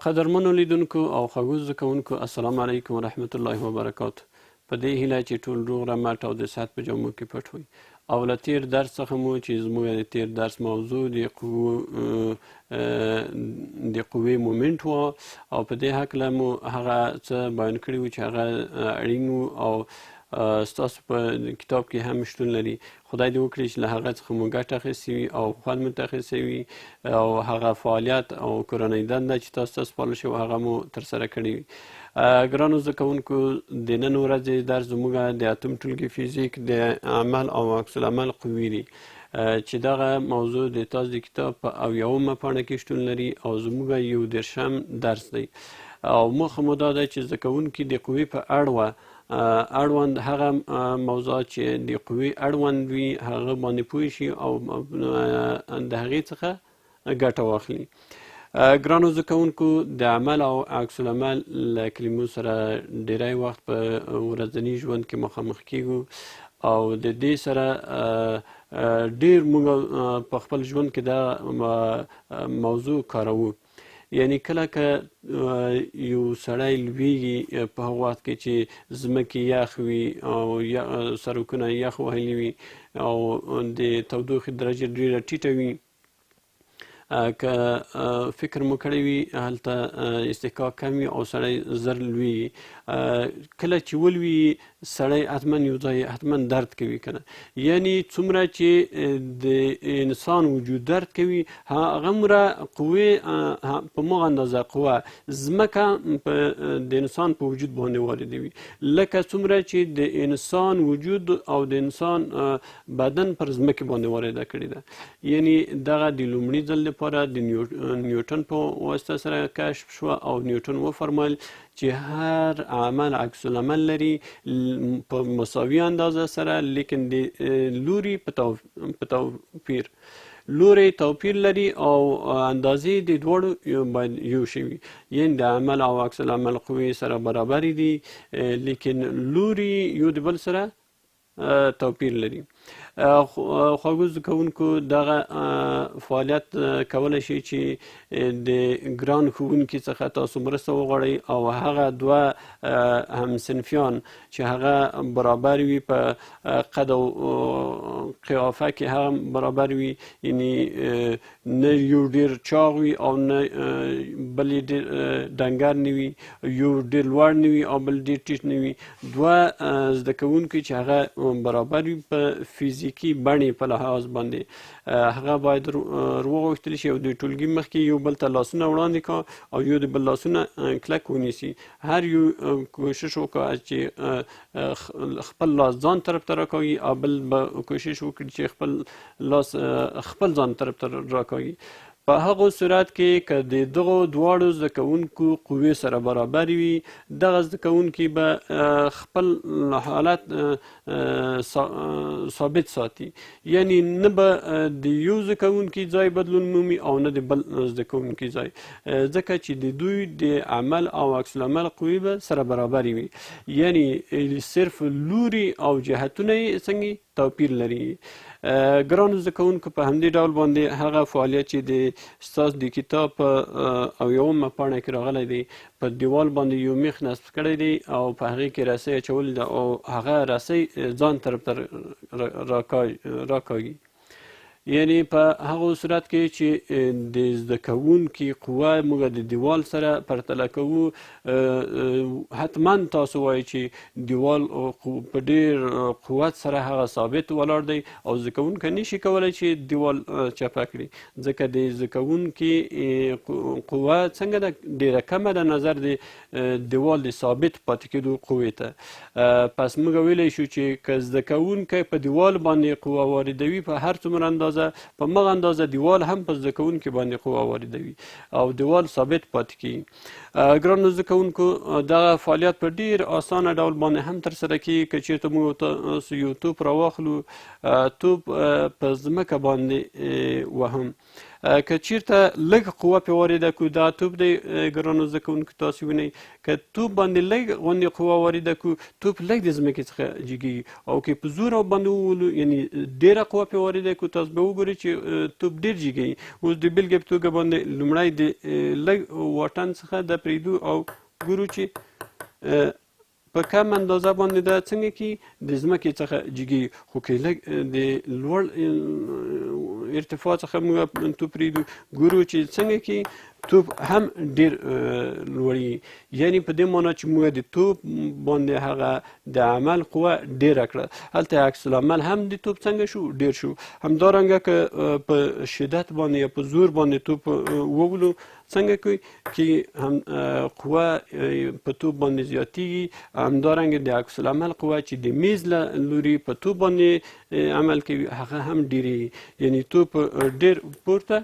قدرمنو لیدونکو او خوږو زده کوونکو، السلام علیکم ورحمت الله وبرکاته. په دې هیله چې ټول روغ رمټ او د صحت په جامو کې پټ وئ. او له تیر درس څخه مو چې زموږ د تیر درس موضوع د قوې مومنټ و، او په دې هکله مو هغه څه بیان کړي وو چې هغه اړین وو او ستاسو په کتاب کې هم شتون لري. خدای دې وکړي چې له هغه څخه مو ګټه اخیستې وي او خوند مو ترې اخیستی وي، او هغه فعالیت او کورنۍ دنده چې تاسو ته سپارل شوې هغه مو ترسره کړې وي. ګرانو زده کوونکو، د نن ورځې درس زموږ د اتم ټولګي فزیک د عمل او عکس العمل قوي دي، چې دغه موضوع د تاسو د کتاب په 70مه پاڼه کې شتون لري او زموږ 31 درس دی. او موخه مو دا ده چې زده کوونکي د قوې په اړوند هغه موضوع چې د قوې اړوند وي هغه باندې پوه شي او د هغې څخه ګټه واخلي. ګرانو زده کوونکو، د عمل او عکس العمل له کلمو سره ډیری وخت په ورځني ژوند کې مخامخ کیږو، او د دې سره ډیر موږ په خپل ژوند کې دا موضوع کاروو. یعنی کله که یو سړی لویږي په هغه وخت کې چې ځمکې یخ وي او سړکونه یخ وهلي وي او د تودوخې درجه ډیره ټیټه وي، که فکر مو کړی وي هلته اصطکاک کم وي او سړی زر لویږي. کله چې ولویږي سړی حتما یو ځای حتما درد کوي کنه. یعنی څومره چې د انسان وجود درد کوي هغومره قوې په مغه اندازه قوه ځمکه د انسان په وجود باندې واردوي، لکه څومره چې د انسان وجود او د انسان بدن پر ځمکې باندې وارده کړې ده. یعنی دغه د لومړي ځل لپاره د نیوټن په واسطه سره کشف شوه، او نیوټن وفرمایل چې هر عمل عکس العمل لري په مساوي اندازه سره، لیکن د لوري په توپیر، لوری توپیر لري او اندازې د دواړو باید یو شي وي. یعنی د عمل او عکس العمل قوې سره برابرې دي، لیکن لوري یو د بل سره توپیر لري. خواږو زده کوونکو، دغه فعالیت کولی شي چې د ګران ښوونکي څخه تاسو مرسته وغواړئ، او هغه دوه همصنفیان چې هغه برابر وي په قد او قیافه کې هغه برابر وي، یعنی نه یو ډیر چاغ وي او نه بل یې ډیر ډنګر نه وي، یو ډیر لوړ نه وي او بل ډیر ټیټ نه وي، دوه زده کوونکي چې هغه برابر وي په فزیکي بڼې په لحاظ باندې هغه باید وغوښتل شي او د ټولګي مخکې یو بل ته لاسونه وړاندې کا او یو د بل لاسونه کلک ونیسي. هر یو کوشش وکړه چې خپل لاس ځان طرف ته راکاږي او بل به کوشش وکړي چې خپل لاس خپل ځان طرف ته راکاږي. په هغو صورت کې که د دغو دواړو زده کوونکو قوې سره برابر وي، دغه زده کوونکي به خپل حالت ثابت ساتي، یعنی نه به د یو زده کوونکي ځای بدلون مومي او نه د بل زده کوونکي ځای، ځکه چې د دوی د عمل او عکس العمل قوې به سره برابرې وي. یعنی صرف لوري او جهتونه یې څنګه توپیر لري. ګرانو زده کوونکو، په همدې ډول باندې هغه فعالیت چې د ستاسو د کتاب په 70مه پاڼه کې راغلی دی، په دیوال باندې یو میخ نصب کړی دی او په هغې کې رسۍ اچولې ده او هغه رسۍ ځان طرف ته راکاږي. یعنی په هغو صورت کې چې د زده کوونکي قوه موږ د دیوال سره پرتله کوو، حتما تاسو وایئ چې دیوال په ډیر قوت سره هغه ثابت ولاړ دی او زده کوونکی نشي کولی چې دیوال چپه کړي، ځکه د زده کوونکي قوه څنګه ده ډیره کمه ده نظر د دیوال د ثابت پاتې کېدو قوې ته. پس موږ ویلی شو چې که زده کوونکی په دیوال باندې قوه واردوي په هر څومره اندازه، په مغه اندازه دیوال هم په زده کوونکي باندې قوه واردوي او دیوال ثابت پاتې کیږي. ګرانو زده کوونکو، دغه فعالیت په ډیر اسانه ډول باندې هم ترسره کیږي. که چیرته موږ تاسو یو توپ راواخلو، توپ په ځمکه باندې وهم، که چیرته لږ قوه پې وارده کړو، دا توپ دی ګرانو زده کوونکو، تاسو وینئ که توپ باندې لږ غوندې قوه وارده کړو، توپ لږ د ځمکې څخه جګېږي، او که په زور باندې وولو، یعنی ډېره قوه پې وارده کړو، تاسو به وګورئ چې توپ ډېر جګېږي. اوس د بېلګې په توګه باندې لومړی د لږ واټن څخه دا پرېږدو او ګورو چې په کم اندازه باندې دا څنګه کی د ځمکې څخه جګېږي. خو که لږ د لوړ ارتفاع څخه موږ توپ پرېږدو، ګورو چې څنګه کی توپ هم ډېر لوړېږي. یعنی په دې معنا چې موږ د توپ باندې هغه د عمل قوه ډېره کړه، هلته عکس العمل هم د توپ څنګه شو، ډېر شو. همدارنګه که په شدت باندې یا په زور باندې توپ وولو، څنګه کوي چې هم قوه په توپ باندې زیاتیږي. همدارنګه د عکس العمل قوه چې د میز له لوري په توپ باندې عمل کوي، هغه هم ډېرېږي، یعنی توپ ډېر پورته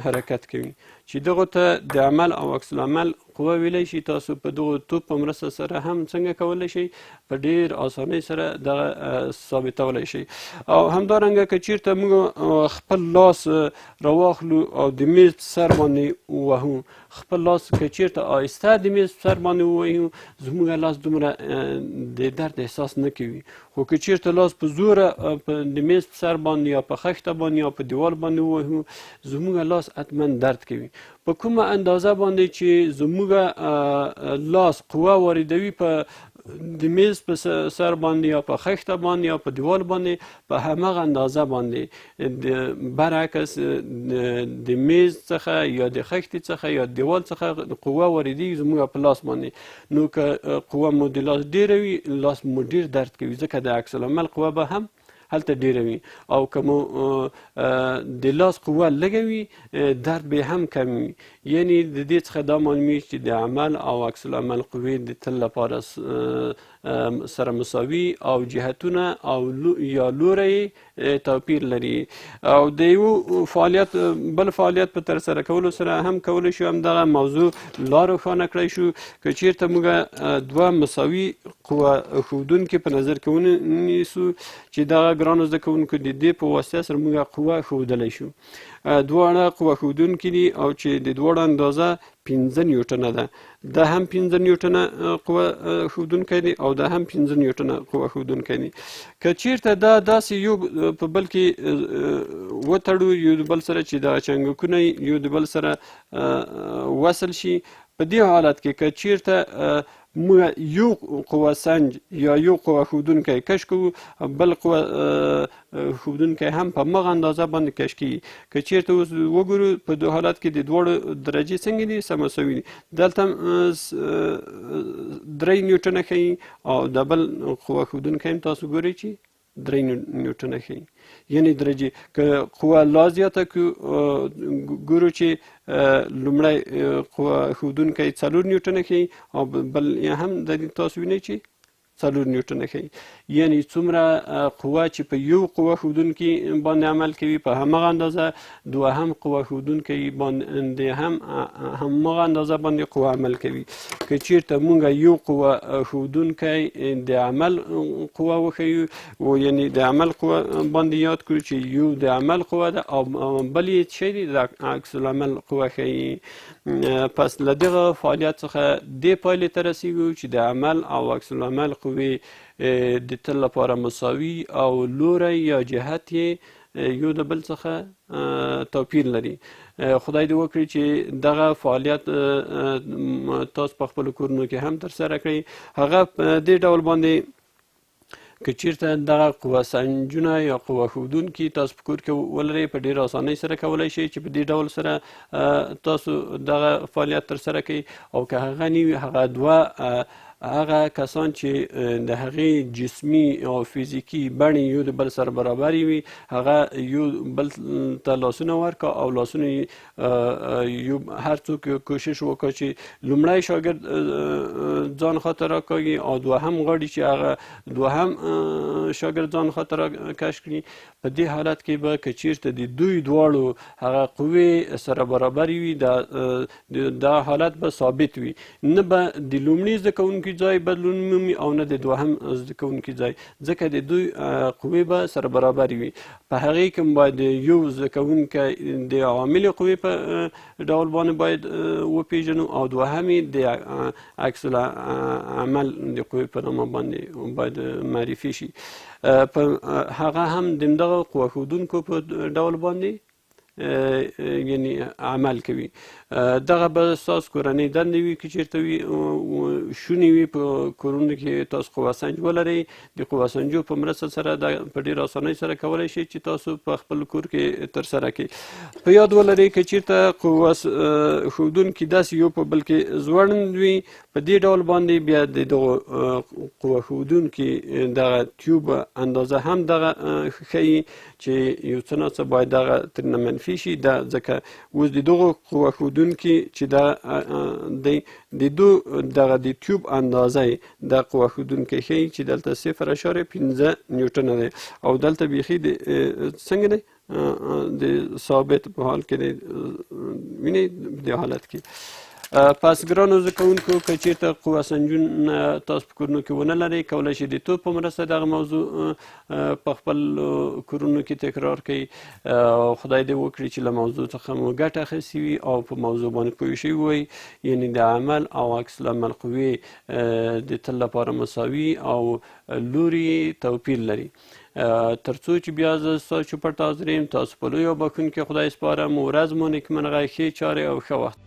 حرکت کوي، چې دغه ته د عمل او عکس العمل قوه ویلی شي. تاسو په دغه توپ په مرسته سره هم څنګه کولی شئ، په ډېر اسانۍ سره دغه ثابتولی شئ. او همدارنګه که چیرته موږ خپل لاس راواخلو او د میز په سر باندې ووهو، خپل لاس که چیرته آهسته د میز په سر باندې ووهو، زموږ لاس دومره د درد احساس نه کوي. خو که چیرته لاس په زوره د میز په سر باندې یا په خښته باندې یا په دیوال باندې ووهو، زموږ لاس حتما درد کوي. په کومه اندازه باندې چې زموږ لاس قوه واردوي په د میز په سر باندې یا په خښته باندې یا په دیوال باندې، په هماغه اندازه باندې برعکس د میز څخه یا د خښتې څخه یا دیوال څخه قوه واردېږي زموږ په لاس باندې. نو که قوه مو د لاس ډېره وي، لاس مو ډېر درد کوي، ځکه د عکس العمل قوه به هم هلته ډېره وي. او که مو د لاس قوه لږه وي، درد به هم کم وي. یعنی د دې څخه دا معلومیږي چې د عمل او عکس العمل قوې د تل لپاره سره مساوي او جهتونه او یا لوری توپیر لري. او د یو فعالیت بل فعالیت په ترسره کولو سره هم کولی شو همدغه موضوع لا روښانه کړی شو. که چیرته موږ دوه مساوي قوه ښودونکي په نظر کې ونیسو، چې دغه ګرانو زده کوونکو د دې په واسطه سره موږ قوه ښودلی شو. دواړه قوه ښودونکي دي او چې د دواړو اندازه 5 نیوټنه ده، دا هم 5 نیوټنه قوه ښودونکی دی او دا هم 5 نیوټنه قوه ښودونکی دی. که چیرته دا داسې یو په بل کې وتړو یو د بل سره، چې دا چنګکونه یو د بل سره وصل شي، په دې حالت کې که چیرته موږ یو قوه سنج یا یو قوه ښودونکی کش کوو، بل قوه ښودونکی هم په هماغه اندازه باندې کش کیږي. که چیرته اوس وګورو په دې حالت کې د دواړو درجې څنګه دي، سره مساوي دي. دلته هم 3 نیوټنه ښیي او د بل قوه ښودونکی هم تاسو ګورئ چې 3 نیوټنه ښیي. یعنی درجې که قوه لا زیاته کړو، ګورو چې لومړی قوه ښودونکی 4 نیوټنه ښیي او بل یې هم د دې تاسو وینئ چې 4 نیوټنه ښیي. یعنی څومره قوه چې په یو قوه ښودونکي باندې عمل کوي، په هماغه اندازه دوهم قوه ښودونکی باندې هم هماغه اندازه باندې قوه عمل کوي. که چیرته مونږ یو قوه ښودونکی د عمل قوه وښیو، یعنی د عمل قوه باندې یاد کړو چې یو د عمل قوه ده او بل یې څه شی دی، د عکس العمل قوه ښیي. پس له دغه فعالیت څخه دې پایلې ته رسیږو چې د عمل او عکس العمل قوې د تل لپاره مساوي او لوری یا جهت یې یو د بل څخه توپیر لري. خدای دې وکړي چې دغه فعالیت تاسو په خپلو کورونو کې هم ترسره کړئ. هغه په دې ډول باندې که چیرته دغه قوه سنجونه یا قوه ښودونکي تاسو په کور کې ولرئ، په ډېره اسانۍ سره کولی شئ چې په دې ډول سره تاسو دغه فعالیت ترسره کړئ. او که هغه نه وي، هغه دوه هغه کسان چې د هغې جسمي او فزیکي بڼې یو د بل سره برابرې وي، هغه یو بل ته لاسونه ورکړه او لاسونه یو هر څوک کوشش وکړه چې لومړی شاګرد ځان خواته راکاږي او دوهم غواړي چې هغه دوهم شاګرد ځان خواته راکش کړي. په دې حالت کې به که چیرته د دوی دواړو هغه قوې سره برابرې وي، دا حالت به ثابت وي، نه به د لومړي زده کوونکي ځای بدلون مومي او نه د دوهم زده کوونکي ځای، ځکه د دوی قوې به سره برابرې وي. په هغې کې باید یو زده کوونکی د عاملې قوې په ډول باندې باید وپیژنو او دوهم یې د عکس العمل د قوې په نامه باندې باید معرفي شي. په هغه هم د همدغه قوه ښودونکو په ډول باندې یعنی عمل کوي. دغه به ستاسو کورنۍ دندې وي، که چېرته وي شونې وي په کورونو کې تاسو قوه سنج ولرئ، د قوه سنجو په مرسته سره دا په ډېره اسانۍ سره کولی شئ چې تاسو په خپل کور کې ترسره کړئ. په یاد ولرئ که چېرته قوه ښودونکي داسې یو په بل کې ځوړند وي، په دې ډول باندې بیا د دغو قوه ښودونکي دغه تیوب اندازه هم دغه ښیي چې یو څه ناڅه باید دغه ترېنه منفي شي. دا ځکه اوس د دغو قوه ښودونکي چې دا دی د دو دغه د تیوب اندازه یې دا قوه ښودونکی ښیي چې دلته 0.5 نیوټنه دی او دلته بیخي د څنګه دی د ثابت په حال کې دی، وینئ د حالت کې. پس ګرانو زده کوونکو، که چیرته قوه سنجون تاسو په کورونو کې ونه لرئ، کولی شئ د توپ په مرسته دغه موضوع په خپل کورونو کې تکرار کړئ. خدای دې وکړي چې له موضوع څخه مو ګټه اخیستې وي او په موضوع باندې پوه شوي وئ، یعنې د عمل او عکس العمل قوې د تل لپاره مساوي او لوري توپیر لري. تر څو چې بیا زه ستاسو چوپړ ته حاضر یم، تاسو په لوی او بښونکي خدای سپارم. ورځ مو نیکمرغه، ښې چارې او ښه وخت.